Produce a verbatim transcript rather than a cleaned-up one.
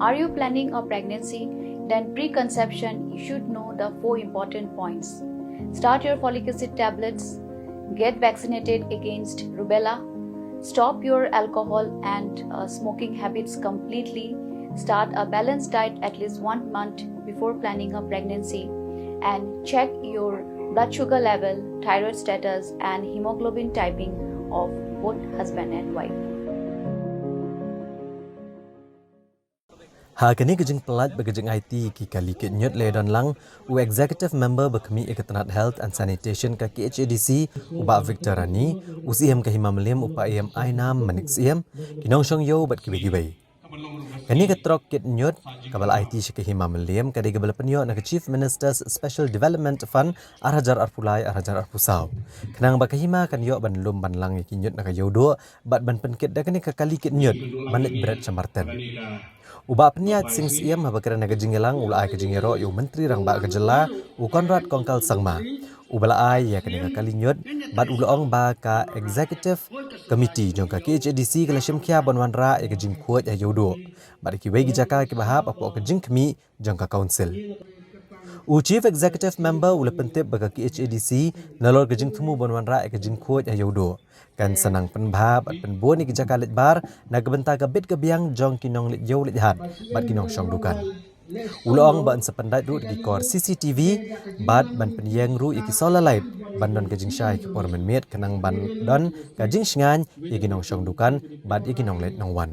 Are you planning a pregnancy? Then preconception, you should know the four important points. Start your folic acid tablets, get vaccinated against rubella, stop your alcohol and uh, smoking habits completely, start a balanced diet at least one month before planning a pregnancy, and check your blood sugar level, thyroid status, and hemoglobin typing of both husband and wife. Ha kane ka jingpyllait bad ka jingaiti ki kali kit ñiut la ïadon lang u Executive Member ba khmih ïa ka tnat Health and Sanitation ka K H A D C, u Bah Victor Rani, u Syiem ka Hima Mylliem u Paiem Ainam Manik Syiem, ki nongshong ïew bad kiwei kiwei. Kane ka trok kit ñiut kaba la aiti sha ka Hima Mylliem ka dei kaba la pynïoh na ka Chief Minister's Special Development Fund ar hajar arphew lai ar hajar arphew saw, khnang ba ka hima kan ïoh ban lum ban lang ïa ki ñiut na ka Ïewduh bad ban pynkit da kane ka kali kit ñiut ban leit bret sha marten. U Bah Pynïaid Sing Syiem haba kren ha ka jingïalang u la ai ka jingïaroh ïa u Myntri Rangbah ka jylla, u Conrad Kongkal Sangma, uba la ai ïa kane ka kali ñiut, bad u la ong ba ka Executive Committee jong ka K H A D C ka la shim khia ban wanrah ïa ka jingkhuid ha Ïewduh bad kiwei ki jaka kiba hap hapoh ka jingkhmih jong ka Council. U Chief Executive Member u la pyntip ba ka K H A D C nalor ka jingthmu ban wanrah ïa ka jingkhuid ha Ïewduh kan sa nang pynbha bad pynbun ïa ki jaka leit bar na ka bynta ka bit ka biang jong ki nongleit ïew leit hat bad ki nongshong dukan. U la ong ba yn sa pyndait ruh da ki kor C C T V bad ban pynïeng ruh ïa ki solar light ban don ka jingshai ha ki por mynmiet khnang ban don ka jingshngaiñ ïa ki nongshong dukan bad ïa ki nongleit nongwan.